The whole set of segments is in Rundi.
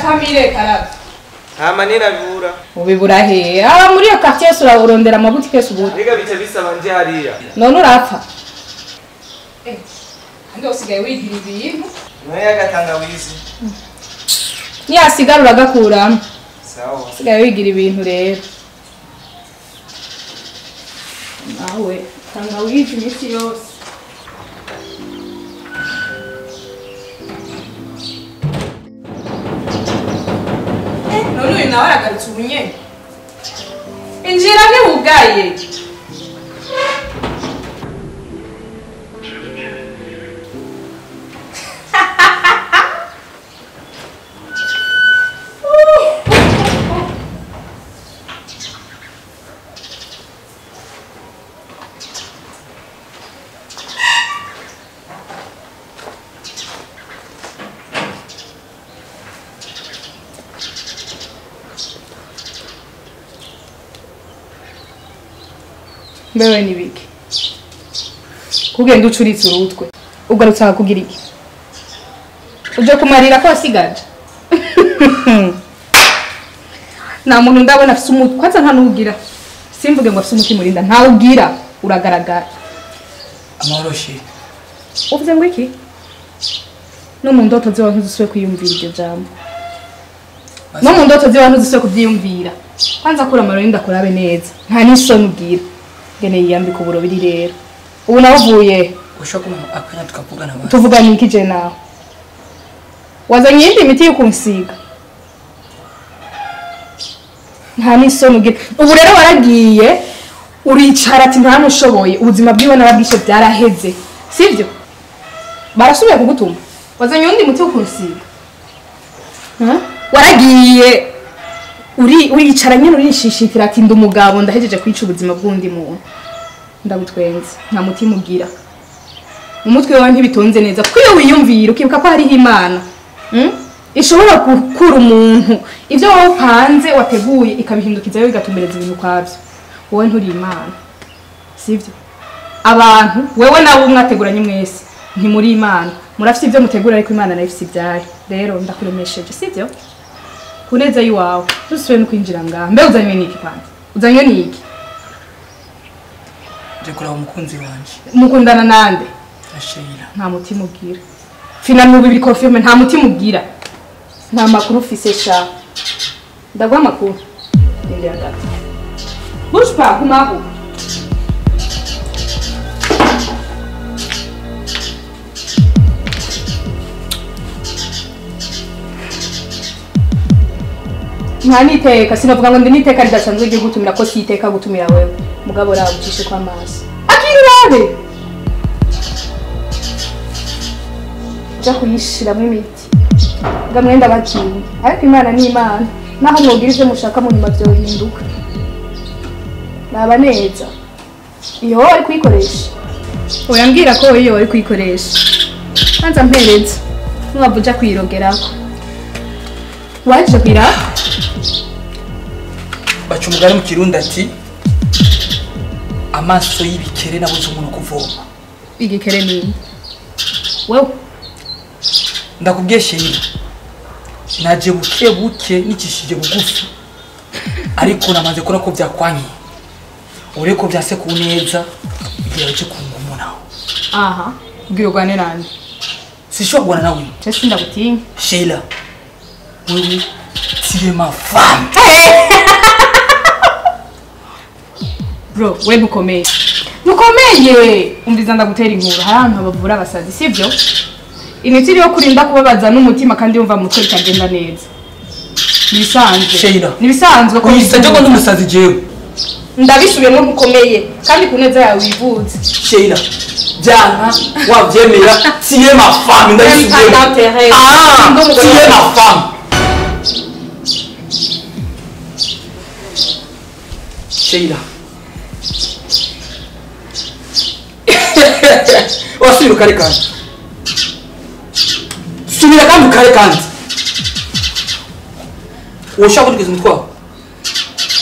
twamire karabye. Hama ninabibura. Ubibura he? Aba muri iyo quartier yose urarondera amabutike yose ubura. Rega bica bisaba nje hariya. None urapfa. Kandi usigaye wigira ibintu. Naye agatangawizi. Niyasigara uragakuramo. Sawa. Usigaye wigira ibintu rero. Nawe tangawizi imisi yose. None uyu nawe aragarutse ubu nyene. Injira ntiwugaye. Mbewe ni biki? Kugenda ucuritse urutwe. Ugarutse kugira iki? Uje kumarira ko wasigaje. Nta muntu ndabona afise umutwe, kwanza nta nugira. Simvuge ngo afise umutima urinda, nta ugira, uragaragara. Amahoro shi. Uvuze ngo iki? No mu ndoto ziwa ntuzusubire kwiyumvira iryo jambo. No mu ndoto ziwa ntuzusubire kuvyiyumvira. Kwanza kura amarori ndakurabe neza. Nta n'isoni ugira. Gene yiyambika uburobiri rero. Ubu nawe uvuye. Ushaka akanya tukavugana basi. Tuvugana iki je nawe? Wazanye iyindi miti yo kunsiga. Nta n'isoni ugira. Ubu rero waragiye uricara ati nta nushoboye, ubuzima bwiwe narabwishe byaraheze. Sivyo? Barasubiye kugutuma. Wazanye undi muti wo kunsiga. Waragiye uricara nyine urishishitira ati ndi umugabo ndahejeje kwica ubuzima bw'undi muntu. Ndagutwenze nta mutima ugira. Umutwe wawe ntibitonze neza kuko iyo wiyumvira ukibuka ko hariho Imana ishobora gukura umuntu ibyo wowe upanze wateguye ikabihindukizayo bigatumbereza ibintu kwabyo. Wowe nturi Imana, sivyo? Abantu wewe nawe mwateguranye mwese ntimuri Imana, murafite ibyo mutegura ariko Imana nayo ifite ibyayo. Rero ndakuremesheje, sivyo? Kuneza yiwawe dusubiye no kwinjira ngaha. Mbe uzanywe niki kwanza? Uzanywe niki? Nje kuraba umukunzi wanje. Mukundana nande? Na Sheila. Nta mutima ugira. Finalement bibiri confirme nta mutima ugira. Nta makuru ufise sha. Ndaguha amakuru. Ndindira gato. Bouge pas, gumaho. Nta niteka, sinavuga ngo ndi niteka ridasanzwe ryo gutumira ko siteka gutumira wewe. Mugabo rabucishe kwa maso. Akirurabe. Ja kuyishiramo imiti. Ngamwenda bakinye. Ariko Imana ni Imana. Naho mwogira ivyo mushaka mu nyuma vyohinduka. Naba neza. Iyo ari kuyikoresha. Oya mbwira ko iyo ari kuyikoresha. Kwanza mpereza. Mwavuja kuyirogerako. Waje kwira? Baca umugani mu Kirundi ati amaso y'ibikere nabuze umuntu kuvoma. Igikere ni wewe? Ndakubwiye Sheila, naje buke buke nikishije bugufi, ariko namaze kubona ko byakwankiye. Ureko byase ku neza igihe cyo kungumunaho. Aha, ubwira urwane nande? Sishobora guhana nawe. Je sindagutinya. Sheila, wewe tu es ma femme. Bro, we ntukomeye. Ntukomeye. Umviza ndagutera inkuru. Hari ahantu bavura abasazi, sivyo? Imiti iriho kurinda kubabaza n'umutima kandi yumva mu mutwe bitagenda neza. Nibisanzwe. Sheila. Nibisanzwe ko uyisajye ko ndumusazi jewe. Ndabisubiyemo ntukomeye kandi ku neza yawe wivuze. Sheila, byanka wabyemera, tu es ma femme, ndabisubiyemo. Ah, tu es ma femme. Sheila. Wasubira ukare kandi. Subira kandi ukare kandi. Ushaka kutugeza umutwe wawe?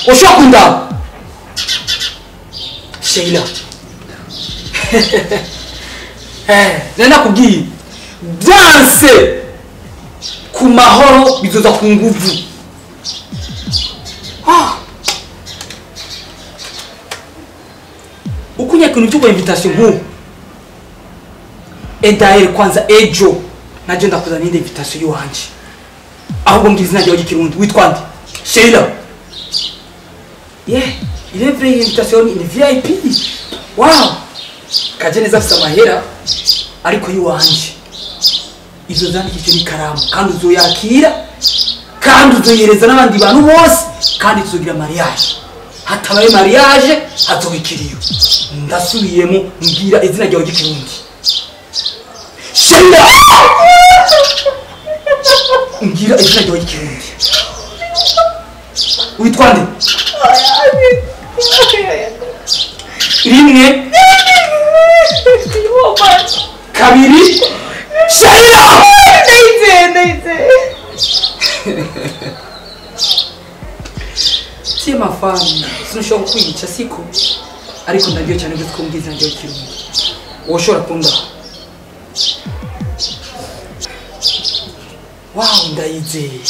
Ushaka kundaba? Sheila. Nari nakubwiye. Byanse. Ku mahoro bizoza ku nguvu. Ukunya kintu cy'uko invitation nk'ubu. Edahere kwanza ejo naje ndakuzana indi invitation yiwanje. Ahubwo mbwira izina ryawe ry'ikirundi witwa nde? Sheila. Yeah, il est vrai invitation ni VIP. Wow. Kaje neza afise amahera ariko yiwanje. Izo zandikije n'ikaramu kandi uzoyakira kandi uzoyereza n'abandi bantu bose kandi tuzogira mariage. Hatabaye mariage hazobikiriyo. Ndasubiyemo mbwira izina ryawe ry'ikirundi. Sheila. Mbwira izina ryawe ry'ikirundi. Witwa nde? Rimwe, kabiri, Sheila! Ndayizeye. Si ma femme, sinushobora kukwica siko, ariko ndagiye cyane gose kumbwira izina ryawe ry'ikirundi. Woshobora kundaha. Wow, ndayizeye.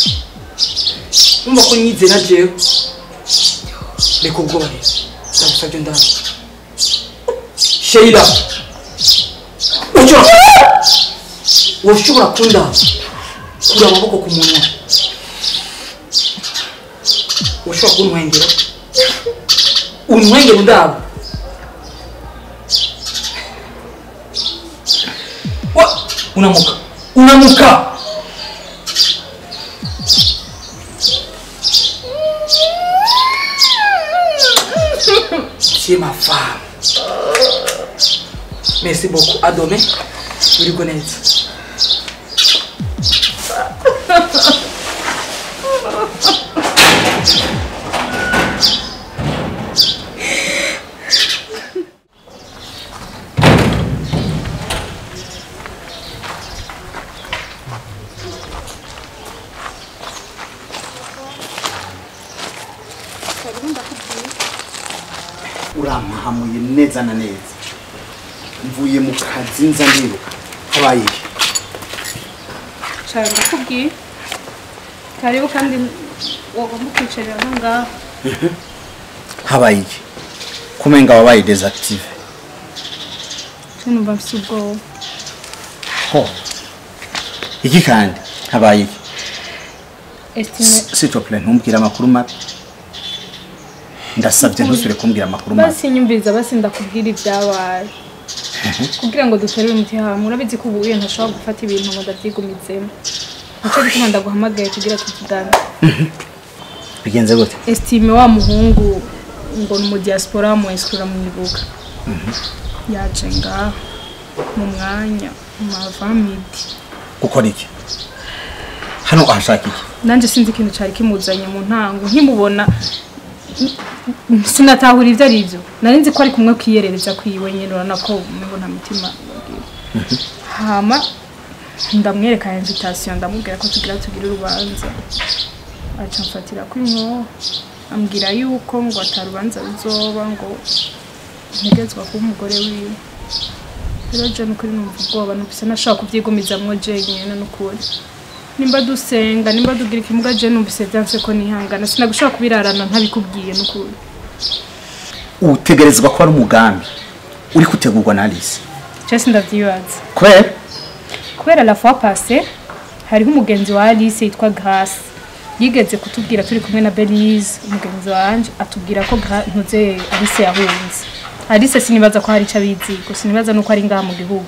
Numva ko nyizeye na jewe. Reka ubwoba rero. Ndagusabye ndanga. Sheila. Woshobora kundaha. Kura amaboko ku munwa. Woshobora kuntwengera. Untwengera undaba. Unamuka. Unamuka. C'est ma femme. Merci beaucoup. À demain. Vous le connaissez. Urampahamuye neza na neza. Mvuye mu kazi nza ndiruka. Habaye iki? Cyane ndakubwiye. Karibu kandi wagomba kwicarira aho ngaho. Habaye iki? Kumenga wabaye désactive. Numva mfise ubwoba. Ho. Iki kandi habaye iki? Estime. S'il te plaît, ntumbwire amakuru mabi. Ndasabye ntusubire kumbwira amakuru mabi. Basi nyumviriza basi ndakubwira ibyabaye. Kugira ngo duterere umuti hamwe urabizi ko ubu uye ntashobora gufata ibintu ngo ndabyigumizemo. Nico gituma ndaguhamagaye kugira tuvugane. Bigenze gute? Estime wa muhungu ngo ni mu diaspora mu escura mwibuka. Yaje ngaho mu mwanya mu midi. Gukora iki? Hano ahashaka iki? Nanje sinzi ikintu cari kimuzanye mu ntango nkimubona sinatahura ivyo ari byo. Nari nzi ko ari kumwe kwiyerereza kwiwe nyene urabona ko mbona mutima. Hama ndamwereka invitation ndamubwira ko tugira tugira urubanza. Aca mfatira ko inko ambwira yuko ngo atarubanza ruzoba ngo ntegezwa kuba umugore wiwe. Rero je nukuri numva ubwoba numvise nashaka kuvyigumizamwo jenyene nukuri. Nimba dusenga nimba dugira ikimuga je numvise vyanse ko nihangana sinagushaka kubirarana ntabikubwiye nukuri. Utegerezwa ko ari umugambi uri kutegurwa na Alice. Je sindavyibaza. Kubera la fois passée hariho umugenzi wa Alice yitwa Grace. Yigeze kutubwira turi kumwe na Belize umugenzi wanje atubwira ko ntuze Alice yahunze. Alice sinibaza ko hari ico abizi, gusa sinibaza nuko ari ngaha mu gihugu.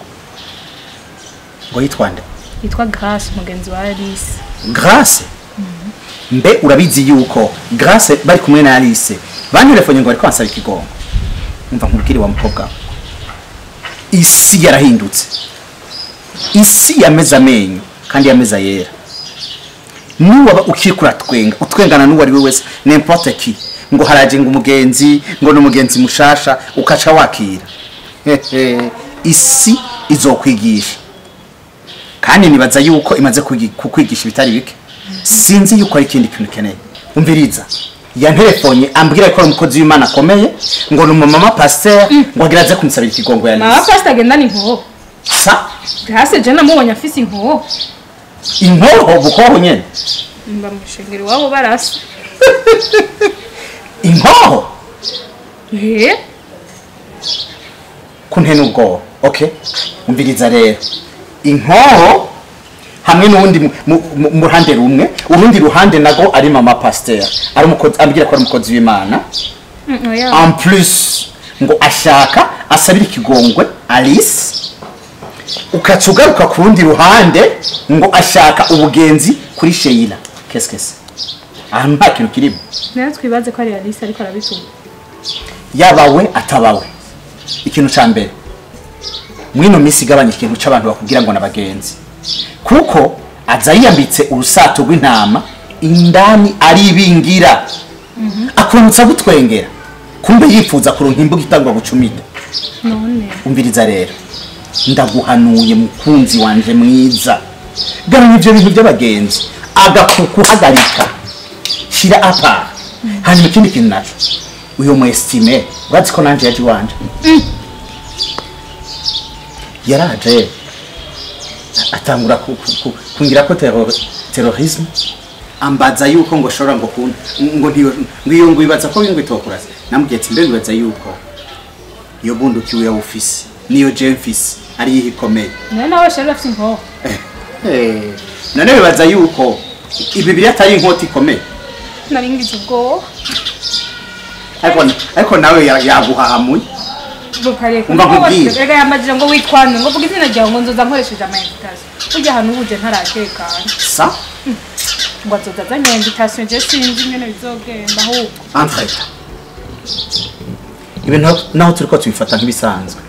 Ngo yitwa nde? Yitwa Grace umugenzi wa Alice. Grace? Mbe urabizi yuko Grace bari kumwe na Alice. Bantelefone ngo bari kwansaba ikigongo. Umva nkubwire wa mukobwa. Isi yarahindutse. Isi yameze amenyo kandi yameze yera. Nuwaba ukikura twenga, utwengana nuwo ari we wese n'importe qui. Ngo haraje ngo umugenzi, ngo n'umugenzi mushasha ukaca wakira. Isi izokwigisha. Kandi nibaza yuko imaze kukwigisha bitari bike. Sinzi yuko ari ikindi kintu keneye. Umviriza. Yantelefone ambwira ko ari umukozi w'Imana akomeye ngo ni umumama pasteur ngo agira aze kumusabira ikigongo ya Mama pasteur agenda ni nko. Sa Grace je namubonye afise inko. Inkoho bukoho nyene. Mba mushengero wabo barasa. Inkoho? Eh? Kunte nubwo. Okay. Umviriza rero. Inkoho hamwe n'undi mu ruhande rumwe, urundi ruhande nago ari mama pasteur. Ari umukozi ambwira ko ari umukozi w'Imana. En plus ngo ashaka asabira ikigongwe Alice. Ukacugaruka ku rundi ruhande ngo ashaka ubugenzi kuri Sheila. Qu'est-ce que c'est? Ah nta kintu kirimo. Nayo twibaze ko ari Alice ariko arabituma. Yabawe atabawe. Ikintu ca mbere. Mwino misi gabanya ikintu c'abantu bakubwira ngo nabagenzi. Kuko aza yiyambitse urusato rw'intama indani ari ibingira. Akurutsa gutwengera. Kumbe yifuza kuronka imbuga itangwa gucumita. None. Umviriza rero. Ndaguhanuye mukunzi wanje mwiza. Gabanya ivyo bintu by'abagenzi. Agakukuhagarika. Shira apa. Hanyuma ikindi kintu naco. Uyo mu estime, urazi ko nanje yaje wanje. Yaraje atangura kungira ko terrorisme ambaza yuko ngo shora ngo kun ngo ngiyo ngo ibaza ko ngo itokurase. Namubwiye ati mbe bibaza yuko iyo bunduki uya office niyo Jemfis ari yikomeye. None nawe shara afite inkoho. None bibaza yuko ibi biri atari inkoti ikomeye. Naringize ubwo. Ariko nawe yaguhahamuye. Umva nkubwire. Rega yambajije ngo witwane ngo vuga izina ryawe ngo nzoza nkoresheje ama invitation. Ujya ahantu ubuje ntaratekana. Sa? Ngo azoza azanye invitation je sinzi ingene bizogenda ahubwo. Entre. Ibintu naho turiko tubifata nk'ibisanzwe.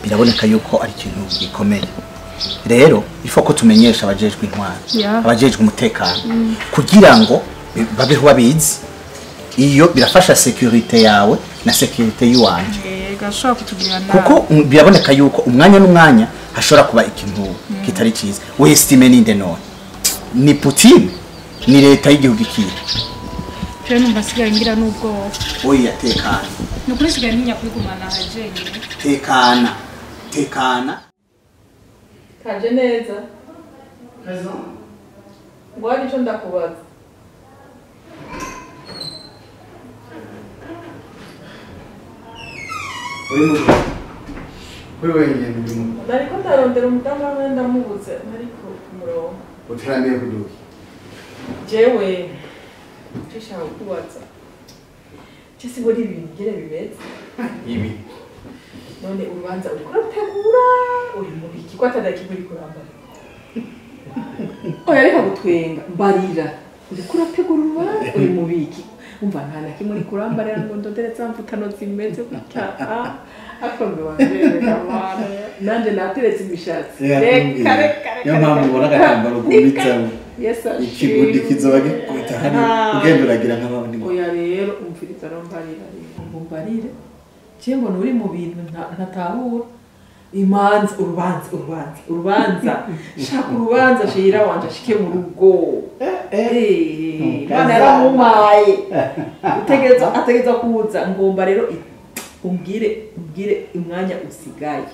Biraboneka yuko ari ikintu gikomeye. Rero ifo ko tumenyesha abajejwe intwaro, abajejwe umutekano kugira ngo babeho babizi. Iyo birafasha security yawe na security yiwanje. Gashobora kutugirira nabi. Kuko biraboneka yuko umwanya n'umwanya hashobora kuba ikintu kitari cyiza. We estime ninde none? Ni Putin, ni leta y'igihugu ikiye. Je numva sigaye ngira n'ubwoba. Oya tekana. Nukuri sigaye ntinya kwigumana hajenyine. Tekana. Tekana. Kaje neza. Neza. Ngwari ico ndakubaza. Uri wenyine uri mu. Nariko ndarondera umudamu wawe ndamubuze ntariko kumurongo. Utaramiye kuduki. Jewe nshaka kukubaza. Je sibona ibintu ngere bimeze. Ibi. None urubanza uriko urategura uri mu biki ko atadakiguri kurambara. Oya reka gutwenga mbarira. Uriko urategura urubanza uri mu biki. Umva nta na kimwe uri kurambarira ngo ndondere za mvutano zimeze gutya. Akombe wanje kamara. Nanje nateretse imishatsi. Reka reka. Niyo mpamvu ubona agatambaro gumitsaho. Ikigundi kizoba gikubita hano ugenda uragira nk'abandi. Oya rero umviriza rombarira rero. Mbarire. Je mbona uri mu bintu ntatahura. Imanza urubanza urubanza urubanza. Shaka urubanza shira wanje ashike mu rugo. Imana yaramumaye. Utegereza ategereza kuza ngomba rero umbwire umwanya usigaye.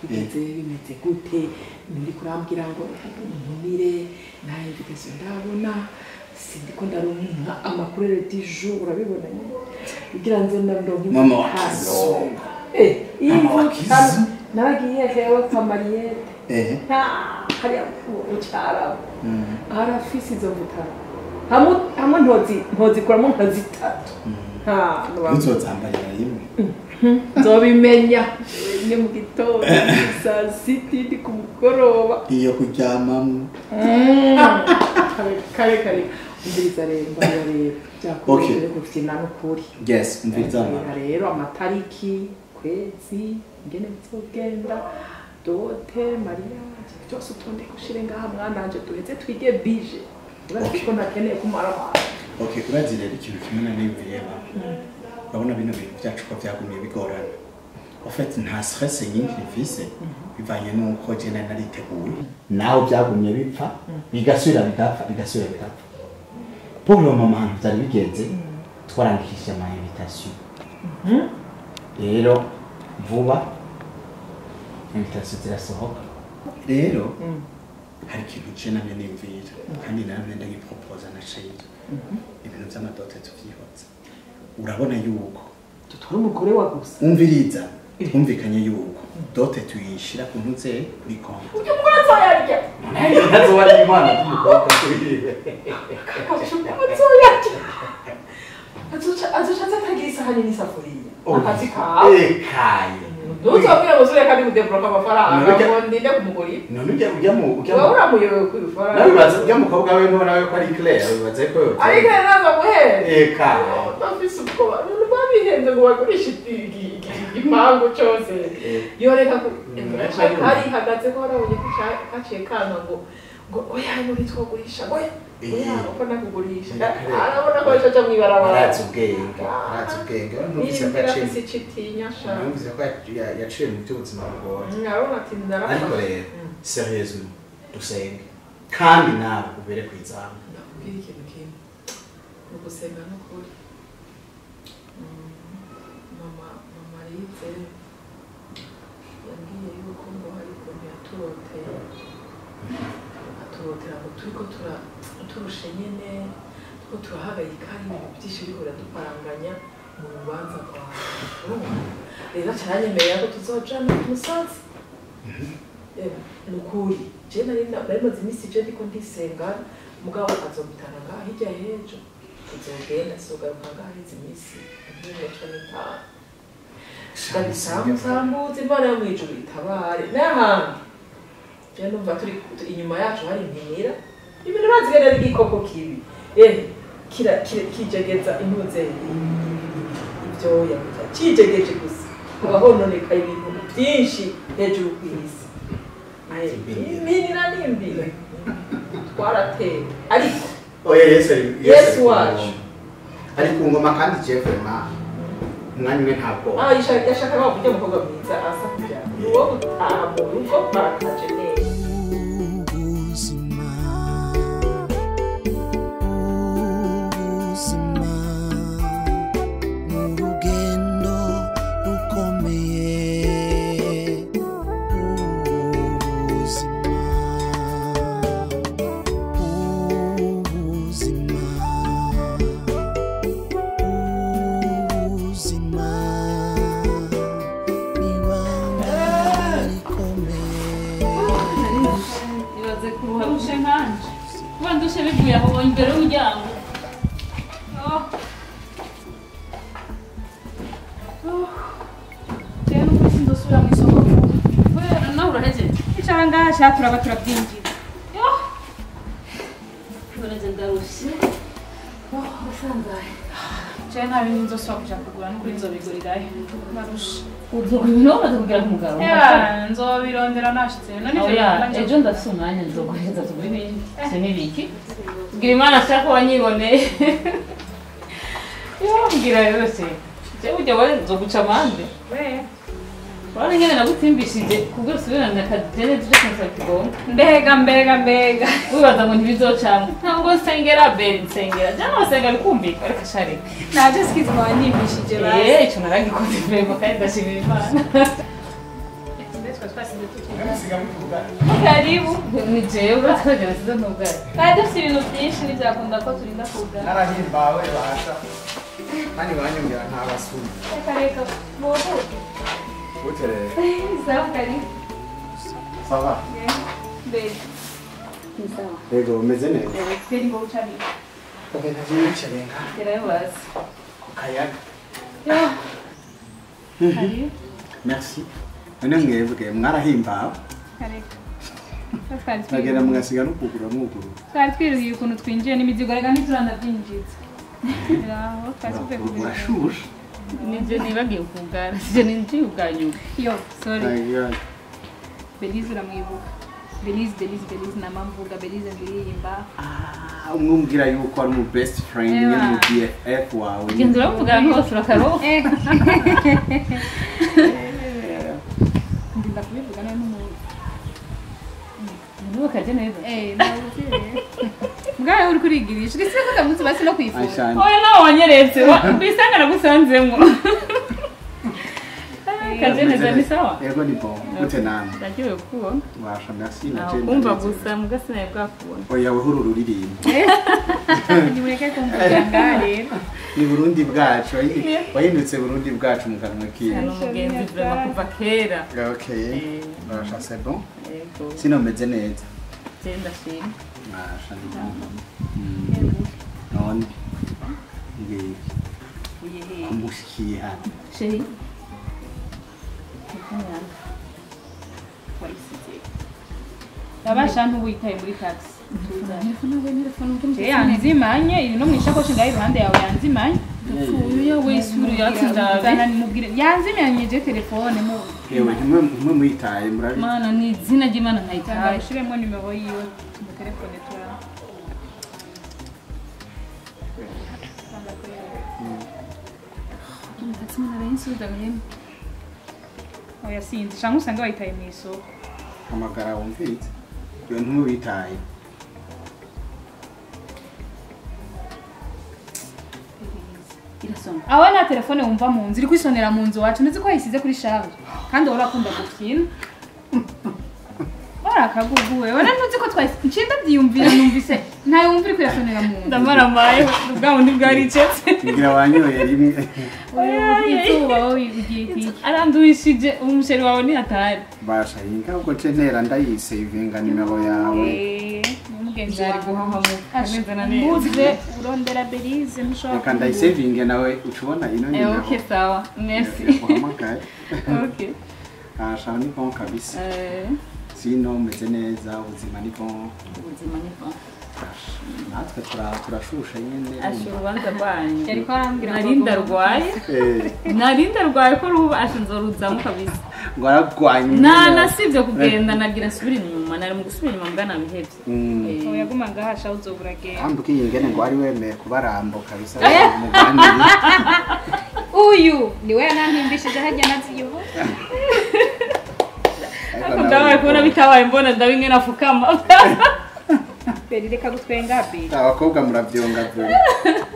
Bigeze bimeze gute? Muri kurambwira ngo ntumire nta invitation ndabona sindiko ndaronka amakuru du jour urabibona nyine kugira nze ndonke mama wakizo. Mama naragiye hewe kwa Mariette. Hariya mu cyaro. Arafise izo mvutano. Hamwe ntozikuramo nka zitatu. Nzozambarira rimwe. Nzobimenya ni mu gitondo saa sita ndi ku mugoroba. Iyo kuryamamwo. Kare kare. Umviriza rero mbarira rero. Byakubereye gufyina n'ukuri. Yes, umviriza rero amatariki, kwezi, ingene bizogenda, dote, mariage, byose utondeke ushire ngaha mwana wanje duheze twige bije. Urazi ko ntakeneye kumara abantu. Okay, urazi rero ikintu kimwe na nibireba. Urabona bino bintu byacu ko byagumye bigorana. En fait nta stress nyinshi mfise bivanye n'uko je nari nariteguye. Naho byagumye bipfa, bigasubira bigapfa, bigasubira bigapfa. Pour le moment byari bigenze twarandikishije ama invitation. Rero vuba invitation zirasohoka. Rero Hari ikintu je namye niyumvira kandi namye ndagiproposa na Sheila. Ibintu vy'amadote tuvyihotse. Urabona yuko tutwara umugore wa gusa. Umviriza, twumvikanye yuko dote tuyishira ku ntuze kuri konti. Ujya umugore azoyarya. Ntazo imana y'umukobwa kuriye. Azoyarya. Azoca atagira isahani n'isafuriya. Akazi kawe. Ekaye. Ntuzobwire ngo usubire kandi kudebloka amafaranga ngo ndinde kumugurira. None ujya mu Wowe uramuyobewe ku ifaranga. Nawe ubaza ujya mukobwa we ntubona we ko ari Claire, ubaze ko Ari Claire naza guhera. Ekaye. Bafise ubwoba. None babihenze ngo bagurishe igipangu cyose. Yoreka ku hari hagaze ko harabonye ko kaciye kanka ngo oya muri twogurisha oya. Oya uko nakugurisha. Arabona ko aca mwibarabara. Arazi ubwenge. Arazi ubwenge. Numvise ko yaciye. Numvise ko yaciye mu by'ubuzima bugoye. Arabona ati ndarafashe. Ariko rero sérieusement dusenge kandi nawe ubere kwizamu. Ndakubwira ikintu kimwe. Ni ugusenga n'ukuri. Mama Rize yambwiye yuko ngo hari ukuntu yaturoteye. Aturotera ngo turiko turushe nyene turiko turahagayika hari ibintu byinshi biriko biraduparanganya mu rubanza rwawe. Rero aca aranyemerera ko tuzojana ku musozi. Ni ukuri je nari maze iminsi je ndiko ndisenga mugabo azobitana ngaha hirya y'ejo tuzogenda tuzogaruka ngaha haheze iminsi nk'ine canke itanu. Ndabisambuze Imana yo mw'ijuru itabare n'ahandi. Je numva turi inyuma yacu hari impinira ibintu bazigana ari igikoko kibi kijegeza intuze ibyoya kijegeje gusa haba hononeka ibintu byinshi hejuru ku isi. Impinira nimbi twaratewe ariko oya Yesu wacu ari ku ngoma kandi Jeff ma umwanya we ntabwo yashaka ko ujya mukobwa mwiza asa kubyara uwo gutaha mu rugo barakaje neza. Ubuzima n'urugendo rukomeye. Ubuzima ubuzima n'ibanga rikomeye. Ibaze kuruha rushe nkanje kuba ndushe bivuye aho imbere y'umuryango. Rero n'ukuri sindosubira mu isoko vuba. Kubera nawe urahejeje. Icara ngaha sha turaba turabyinjiza. Uraje ndarushe. Usangaye. Je nta bindi nzosubira kuja kugura n'ukuri nzobigurirayo. Ndarushe. Uzobigura umaze kugera ku mugabo. Nzobirondera nashitse. None ivyo Oya, ejo ndafise umwanya nzoguhereza tugure ibindi. Ivyo ni ibiki? Bwira Imana ashaka wanyiboneye. Yo mbwira rero se. Je burya we nzoguca amande. Urabona ingene nagutsimbishije kubwira usubirane akajene tuje kumusaba ikigongo. Mbega mbega mbega. Wibaza ngo ntibizocamwa. Ntabwo nsengera Beri nsengera. Je nabasenga bikumvika ariko shareka. Naje sikizima wanyimbishije basi. Ico naragikoze vrema kandi ndashimira Imana. Karibu. Ni jewe uratwagera sizo ntugare. Kandi dufite ibintu byinshi ntibyakunda ko turinda kugara. Narahimbawe basha. Kandi banyongera ntabasuma. Reka reka. Bobo. Gute rero? Sawa karibu. Sawa. Mbega. Ni sawa. Yego umeze neza. Tweri ngo ucari. Okay, naje nicaye ngaha. Gerayo basi. Ku kayaga. Karibu. Merci. None mwebwe mwarahimbawe. Kareka. Nagera mugasiga no kugura mwuguru. Twari twiruhiye ukuntu twinjiye n'imizigo reka ntiturandabyinjiza. Aho twari tuvuye kugura. Urashushe. Nivyo nibagiye kugara. Sije ninjiye ubwa nyuma. Yo, sorry. Belize uramwibuka. Belize, Belize, Belize namamvuga Belize ndirimba. Ah, umwumvira yuko ari mu best friend nyine mu BFF wawe. Genda uravuga hose urakaroha. Ndinda kubivuga nawe n'umuntu. Nubu kaje neza. Nabuze. Mbwa uri kurigirisha. Ese ko ndamuzi basi no kwifuza. Oya nawe wanyeretse. Bisanga nagusanzemo. Kajeneza ni sawa? Yego ni bon. Gute namwe? Ndagiye kukubona. Washa merci na je. Kumva gusa muga sinaye bwakubona. Oya wehuru ruririmba. Nimureke kumvuga ngare. Ni Burundi bwacu. Wahindutse Burundi bwacu mu kanwa kiwe. Ni umugenzi vraiment kuva kera. Okay. Washa c'est bon. Yego. Sino meze neza. Je ndashima. Washa ni bon. None. Ngiye. Kumushikiye hano. Chérie. Abasha ntuwitaye muri taxi. Yanzimanye iri no mwishakoshi ngaho iruhande yawe yanzimanye. Uyu wesuru yatsindabe. Nimubwire yanzimanye je telefone mu. Yewe ntimwe mwitaye murabi. Mana ni izina ry'Imana nkayitaye. Ushiremo nimero yiwe mu telefone turara. Oya sinzi cyangwa usanga bayitaye mu isoko. Hamagara wumvise. Iyo ntumubitaye. Irasona. Awe na telefone wumva mu nzu iri kwisonera mu nzu wacu nzi ko yayisize kuri charge kandi wowe urakunda gukina. Barakaguguwe. Wala ntuzi ko twahise nshinda byiyumvira numvise ntayo wumva iri kuyasonera mu nzu. Ndamaramaye ubwa bundi bwaricetse. Ngira wanyoye rimwe. Izuba wowe ugiye iki? Aranduhishije umusheri wawe ni hatari. Basha yinga ubwo cenera ndayisavinga nimero yawe. Umugenzi Ari guhahamuka neza na neza. Muze urondera Belize mushobora. Reka ndayisavinge nawe ucubona ino nimero. Okay sawa. Merci. Uhamagaye. Okay. Asha ni bon kabisa. Sino meze neza ubuzima ni bon. Ubuzima ni bon. Natwe turashusha nyene. Asha urubanza rwanyu. Yariko arambwira ngo Narinda rwaye. Narinda rwaye ko ruba asha nzoruzamo kabisa. Ngo aragwanye. Na nasivye kugenda nagira nsubira inyuma nari mu gusubira inyuma mbwa nabihevye. Oya guma ngaha sha uzobura genda. Ambwiye ingene ngo ari wemeye kubarambo kabisa muganire. Uyu niwe yanampimbishije hajya naziyobo. Ariko ndabaye kubona bitabaye mbona ndabimwe nafukama. Beri reka gutwenga be. Abakobwa muravyonga vuba.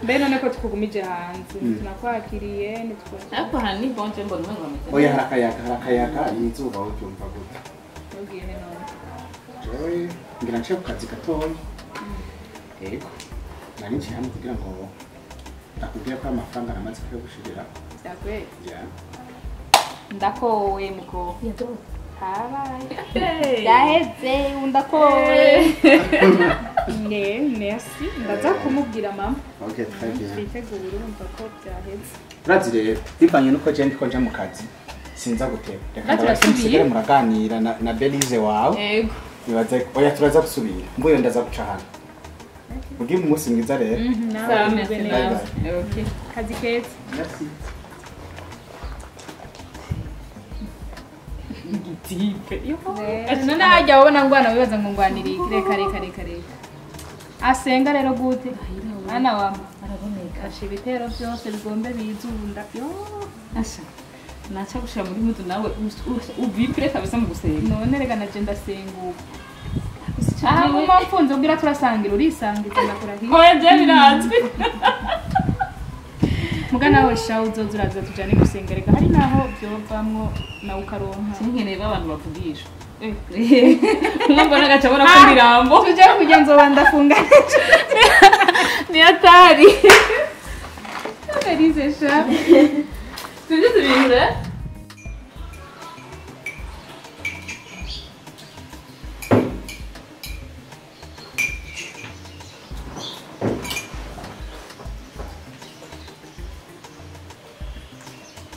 Mbe none ko tukugumije hanze tunakwakiriye nitwa. Ariko hano ni bon je mbona umengo ameze. Oya harakayaga izuba ubyumva gute. Ugiye none. Jewe ngira nce ku kazi gatoya. Yego. Nari nciye hano kugira ngo ndakubwire ko amafaranga namaze kuyagushirira. Ndakwe. Yeah. Ndakowe muko. Habaye. Yaheze undakowe. Ne, merci. Ndaza kumubwira mama. Okay, très bien. Twitegure urumva ko byaheze. Urazi rero, bivanye nuko je ndiko nja mu kazi, sinza guteba. Reka ndabasigare muraganira na Belize wawe. Yego. Nibaze oya turaza gusubira. Mbuye ndaza guca hano. Ugire umunsi mwiza rero. Sawa, merci nawe. Okay. Kazi keza. Merci. Igitipe. None hajya wabona ngwana wibaza ngo ngwaniriye reka reka reka reka. Asenga rero gute? Ana wa araboneka. Asha ibitero byose bigombe bizunda. Yo. Asha. Nacha gushira muri mutu nawe ubipre kabisa mu gusenga. None reka naje ndasenguka. Ah, mama mfunze ubwira turasangira urisangiza ndakurahiye. Oya je birazwi. Muga nawe sha uzoza uraza tujane gusenga reka hari naho byovamwo nawe ukaronka. Sinkeneye abantu bavugisha. Mbona gacabona ko ndirambo. Tujye kujya nzoba ndafunga. Ni atari. Berize sha. Tujye tubinze.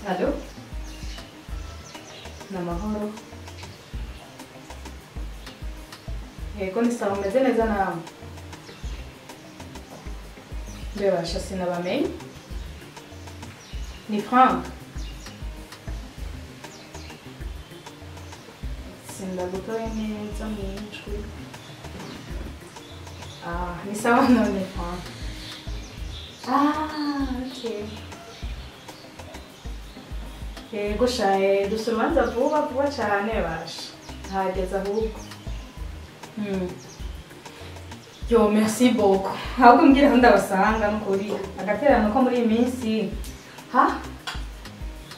Allo? Namahoro. Yego ni sawa umeze neza nawe. Mbebasha sinabamenye. Ni Frank. Sindagutoye neza mw'ijwi. Ah, ni sawa none Frank. Ah, okay. Yego shaye dusa urubanza vuba vuba cyane basha. Hageze ahubwo. Yo, merci beaucoup. Ahubwo mbwira aho ndabasanga nukuri. Agaterano ko muri iyi minsi. Ha?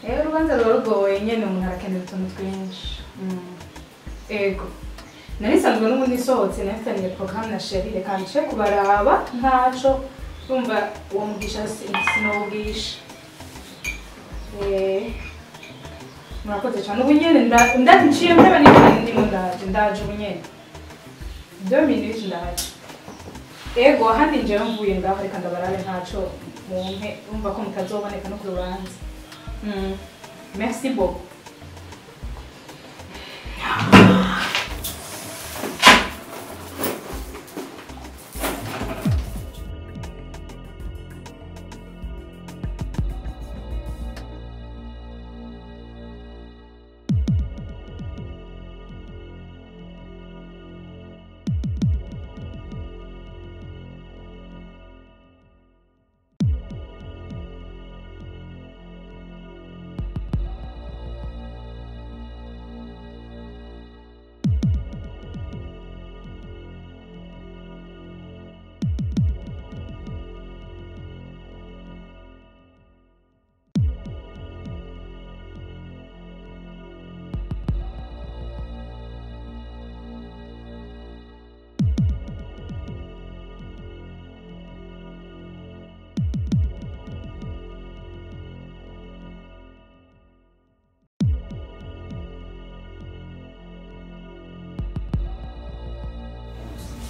Rero urubanza ruba rugoye nyene umuntu arakenera utuntu twinshi. Ego. Nari nsanzwe n'ubundi nsohotse nafitaniye programme na Chérie, reka nce kubaraba ntaco urumva uwo mugisha sinowugisha. Murakoze cyane ubu nyene ndaciye mpeba n'ibindi ndimo ndaje ubu nyene. 2 minutes ndaje. Ego ahandi njewe mvuye ngaho reka ndabarabe ntaco mumpe urumva ko mutazoboneka no ku rubanza. Merci beaucoup.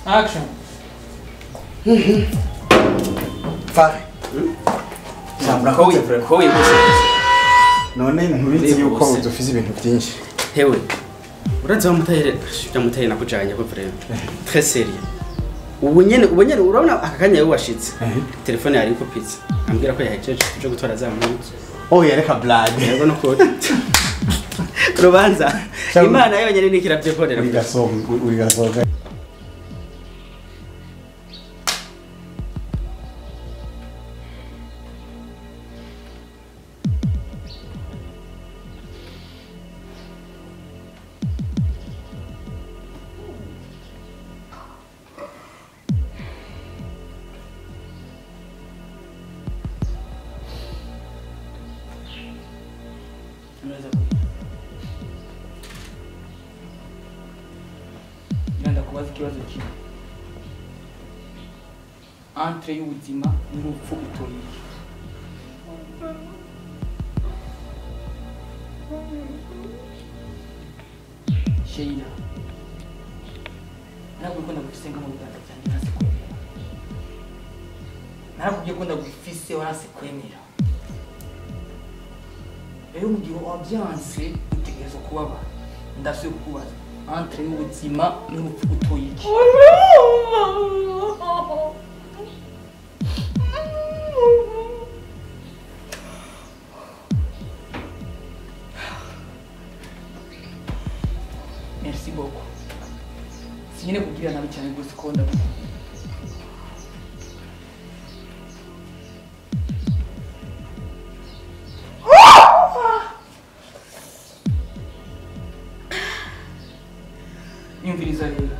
Action. Fare. Kowe none ntubizi yuko udufise ibintu byinshi. Hewe. Uraza mutayere byamuteye nakujanye ko vraiment. Très sérieux. Ubu nyene urabona akakanya yewe washitse. Telefone yari ko pizza. Ambwira ko yahejeje cyo gutora za mpunzi. Oh yareka blague. Yego no ko. Rubanza. Imana yonyene nikiravyekorera. Urigasoga. Ndakubaza ikibazo kimwe. Entre y'ubuzima n'urupfu utoye iki? Sheila, narakubwiye ko ndagufise mu biganza byanjye nase kwemera. Narakubwiye ko ndagufise warase kwemera. Rero mu gihe wabyanse utegerezwa kubabara. Ndasubiye kukubaza. Entre y'ubuzima n'urupfu utoye iki? Merci beaucoup. Sinyine kugira nabi cyane rwose ko ndagukunda. Nyumviriza rero.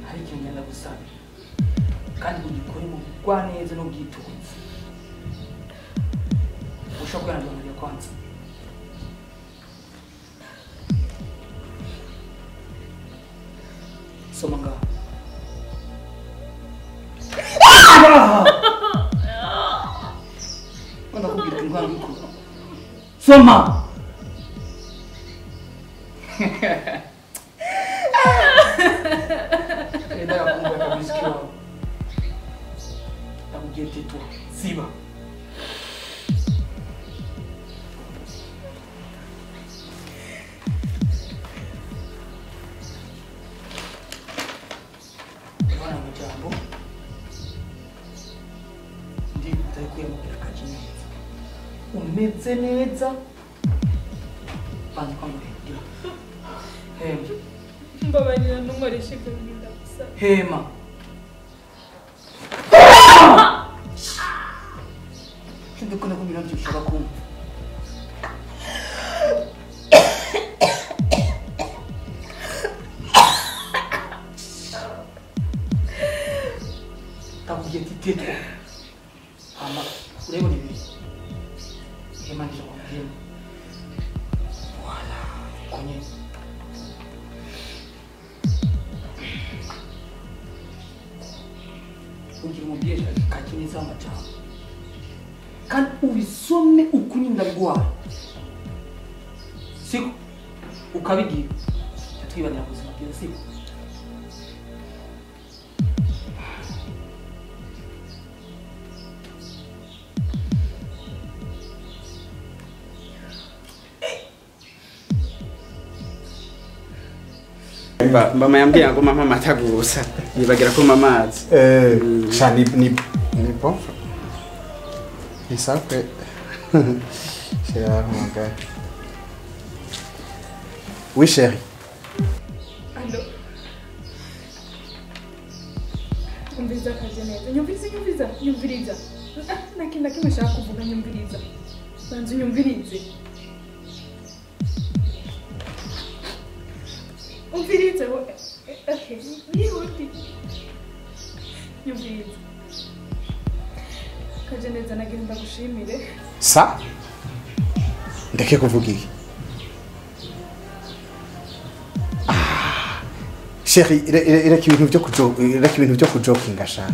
Hari ikintu ngenda gusaba. Kandi ugikore mu bugwaneza n'ubwitonzi. Ushobora kwihanganira kwanza. Soma ngaho. Ndakubwira indwara y'ukuri. Soma! Ndakubwiye tetwa. Ziba. Umeze neza banza kwamurira hema mbabarira ntunkoreshe ibyo bintu ndagusaba hema ndikunda kubira byo ushaka kumva ndakubwiye ati tetwa hama urabona ibintu Imana izo kuhema. Voilà, konye. Ugira umubyeyi kakineza amajambo. Kandi ubisome ukuri ndabiguhaye. Siko ukabigira. Twibanira ubuzima bwiza siko. Mama yambwiye ngo mama amata gusa yibagira ko amazi cha ni bon ni ça que c'est là mon gars. Oui chérie. Allo. Umviriza kaje neza. Nyumviriza nyumviriza. Nakindi kimwe nshaka kuvuga nyumviriza. Banza unyumvirize. Umviriza okay. Nihuti. Nyumviriza. Kaje neza nagenda gushimire. Sa? Ndeke kuvuga iki? Chérie, reka ibintu byo kujokinga sha.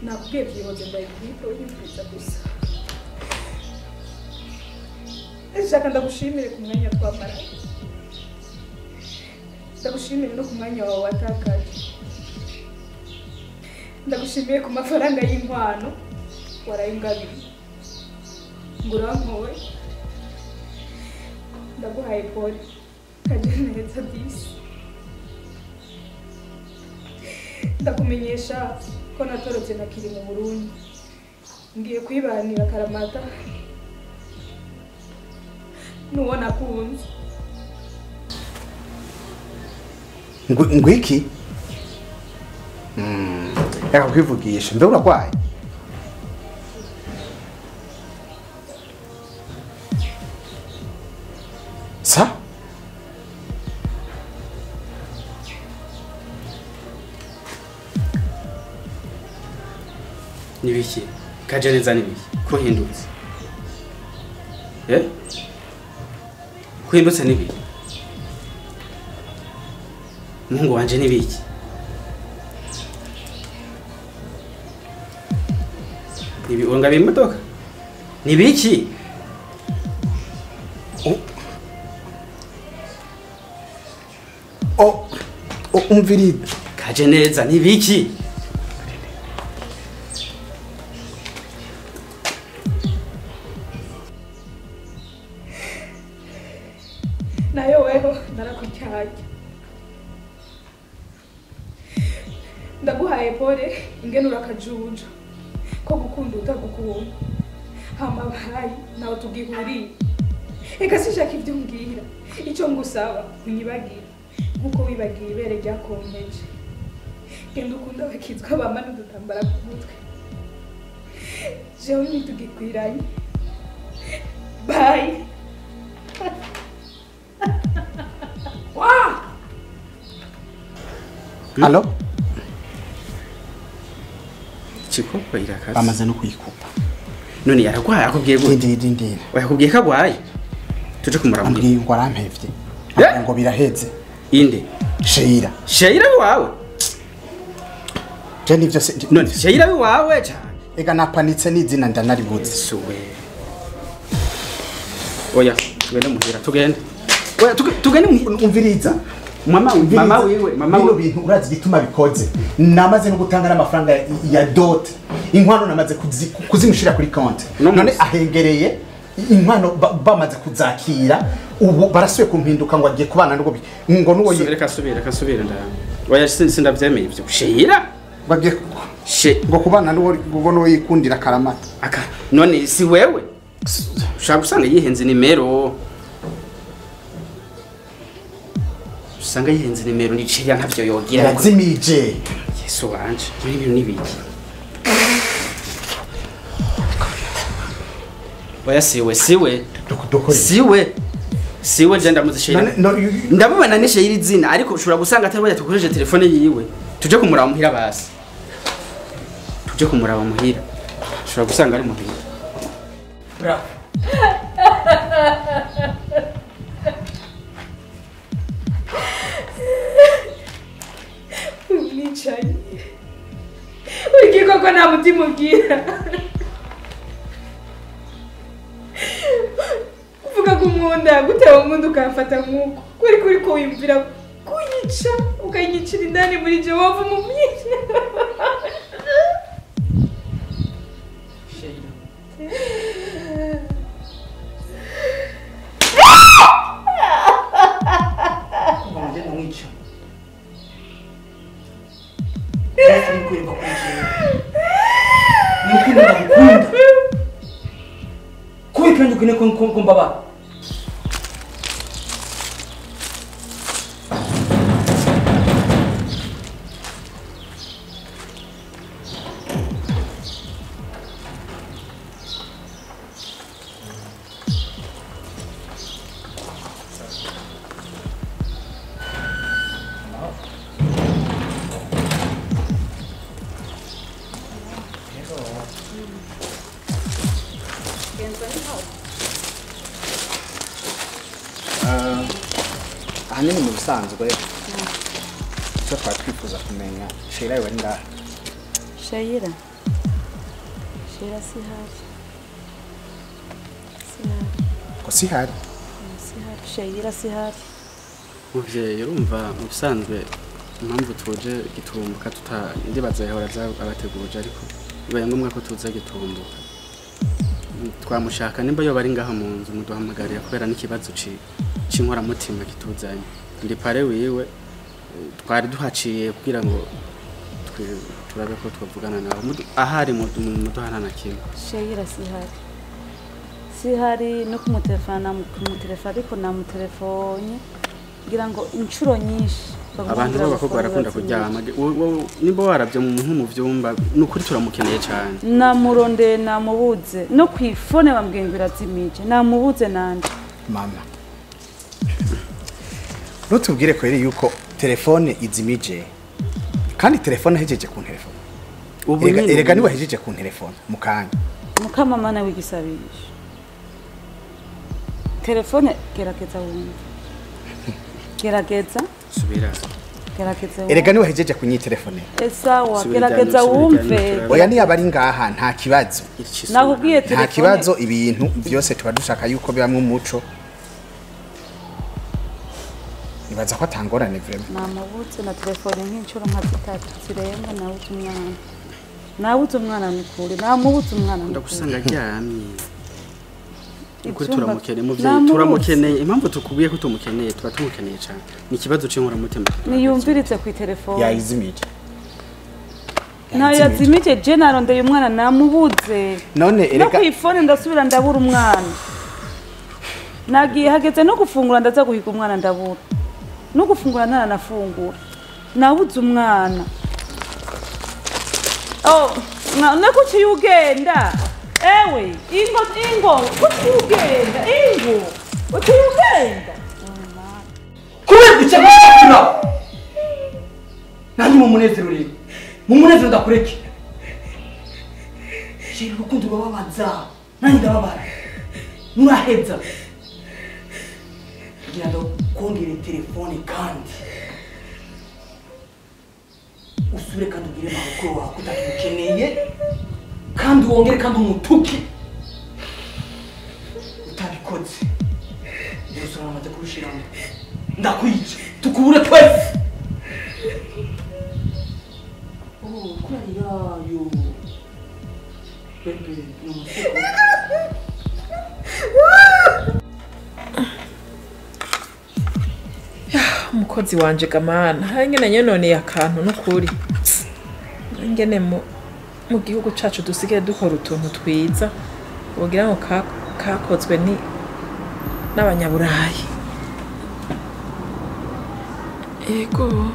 Nakubwiye byihoze ndayibwite unyumviriza gusa. Nshaka ndagushimire ku mwanya twamaranye. Ndagushimire no ku mwanya wawe watakaje. Ndagushimiye ku mafaranga y'inkwano warayingabiye. Ngurampowe. Ndaguhaye pole. Kaje neza disi. Ndakumenyesha ko natorotse nakiri mu Burundi. Ngiye kwibanira karamata. Nuwo nakunze. Ngwiki? Reka kwivugisha mbe uragwaye? Sa? Nibiki kaje neza nibiki ko hindutse kuhindutse nibiki Mungu wanje nibiki nibi uronga bimodoka nibiki Oh umviri kaje neza nibiki Nayo weho narakutyaye. Ndaguhaye pole ingenura kajuju ko gukunda utagukunda. Hamabaye nawe tugihuriye. Eka sinshaka ibyo umbwira. Icyo ngusaba unyibagira nkuko wibagiye ibere ryakompeje. Genda ukunda abakizwa bama n'udutambara ku mutwe. Jewe ntitugikwiranye. Bye. Allo? Chikopa irakaze. Bamaze no kuyikupa. None yaragwaye akubwiye gute? Ndindira. Oya akubwiye ko agwaye. Tuje kumuraba. Ambwiye ngo arampevye. Ngo biraheze. Inde? Sheira. Sheira wawe? Je nivyo se none Sheira wawe cyane. Ega napanitse n'izina ndanaributse. Suwe. Oya, tugende muhira tugende. Oya tugende umviriza. Mama wiwe, mama wiwe bintu urazi gituma bikoze. Namaze no gutanga n'amafaranga ya dot. Inkwano namaze kuzimushira kuri konti. None ahengereye inkwano bamaze kuzakira ubu barasuye kumpinduka ngo agiye kubana n'ubwo ngo nuwo reka subira nda. Oya sindavyemeye ivyo. Sheira bagiye ngo kubana n'uwo ngo nuwo yikundira karamata. Aka none si wewe. Ushaka gusanga yihenze nimero. Usanga yihenze nimero ni Sheira ntavyo yogira. Yazimije. Yesu wanje, muri ibintu nibiki. Oya siwe. Siwe je ndamuzi Sheira. Ndamubona ni Sheira izina ariko ushobora gusanga atari we yatukoresheje telefone yiwe. Tuje kumuraba muhira basi. Tuje kumuraba muhira. Ushobora gusanga ari muhira. Bravo. Umwicanyi. Uriki koko nta mutima ugira. Kuvuga ko unkunda, gute unkunda ukamfata nk'uko. Kuri kuri ko wiyumvira kunyica, ukanyicira indani muri je wova mu mwica. Sheila. Kuva mu genda mwica. Nikuye bakujye. Nikuye ndagukunda. Kubi kandi ukene ko mbabara. Ahanini mu bisanzwe icyo twari twifuza kumenya Sheila we ngaha. Sheila Sheila si hafi. Si hafi. Ko si hari? Si hafi. Sheila si hafi. Muvyeyi urumva mu bisanzwe impamvu tuje gitumbuka ndibaza yahora abateguje ariko bibaye ngombwa ko tuza gitumbuka. Twamushaka nimba yo bari ngaha mu nzu muduhamagarira kubera n'ikibazo c'inkoramutima kituzanye. Ndi pare wiwe twari duhaciye kugira ngo turabe ko twavugana nawe ahari muduhana na kimwe. Sheila si hari. Si hari no kumutelefona kumutelefona ariko namutelefone ngira ngo inshuro nyinshi. Abantu b'abakobwa barakunda kuryama nimba warabye mu mu vyumba nukuri turamukeneye cyane. Namurondeye namubuze no kwifone bambwiye ngo irazimije namubuze nanje. Mama nutubwire kweri yuko telefone izimije kandi telefone hejeje ku telefone. Erega niwe hejeje ku telefone mukanya. Mukamama nawe igisabisho. Telefone gerageza wumve. Gerageza. Subira. Gerageza. Erega niwe hejeje kunyitelefone. Esawa gerageza wumve. Oya ni abari ngaha nta kibazo. Nakubwiye telefone. Nta kibazo ibintu byose tuba dushaka yuko bibamwe umuco. Nibaza ko atangorane vraiment. Namubutse na telefone nk'inshuro nka zitatu zirenga nabuze umwana. Nabuze umwana nikuri. Namubutse umwana. Ndagusanga aryamye. Ukuri turamukeneye muvyeyi turamukeneye impamvu tukubwiye ko tumukeneye tuba tumukeneye cyane ni ikibazo c'inkoramutima. Niyumviritse ku telefone. Yayizimije. Nayo yazimije je narondeye umwana namubuze. None erega no kwifone ndasubira ndabura umwana. Nagiye hageze no gufungura ndaza guhiga umwana ndabura. No gufungura naranafungura. Nabuze umwana. Oh, na kuki ugenda? Ewe, ingo ingo, kuki ugenda? Ingo, kuki ugenda? Kubera guca gukura. Nandi mu munezero rero. Mu munezero ndakureke. Shira urukundo rwababaza. Nandi ndababara. Muraheza. Kugira ngo kongere telefone kandi. Usubire kandi ugire makuru wawe kutamukeneye. Kandi wongere kandi umutuke utabikoze ndusoma amaze kurushiramo ndakwica tukubure twese. Oh kurarira yo bebe n'umuseko. Umukozi wanje gamana hari ngene nyenoneye akantu n'ukuri ngene mu gihugu cacu dusigaye dukora utuntu twiza wogira ngo kakozwe ni n'abanyaburayi. Ego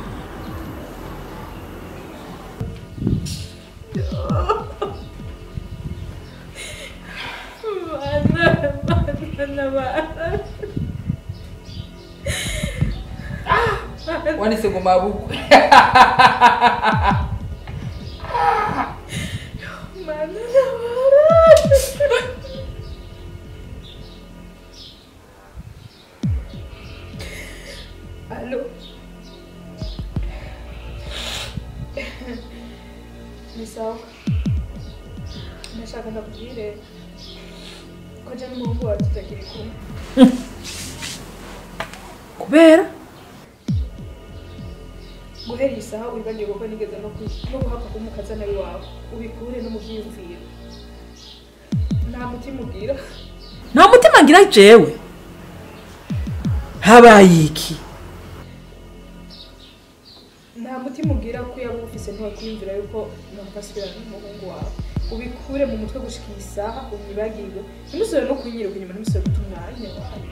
Wanise ngomabukwe. Ni sawa. Ndashaka ndakubwire ko je n'umuhungu wawe tutakiri kumwe. Kubera Guhera iyi saha wibagiwe kuko nigeze no guhakwa k'umukazana wawe, ubikure no mu vyiyumviro. Nta mutima ugira. Nta mutima ngira jewe. Habaye iki? Nta mutima ugira ko yaba ufise ntiwakwiyumvira yuko namufasubirana n'umuhungu wawe. Ubikure mu mutwe gushika iyi saha umwibagirwe, ntimusubire no kunyiruka inyuma, ntimusubire guta umwanya wawe.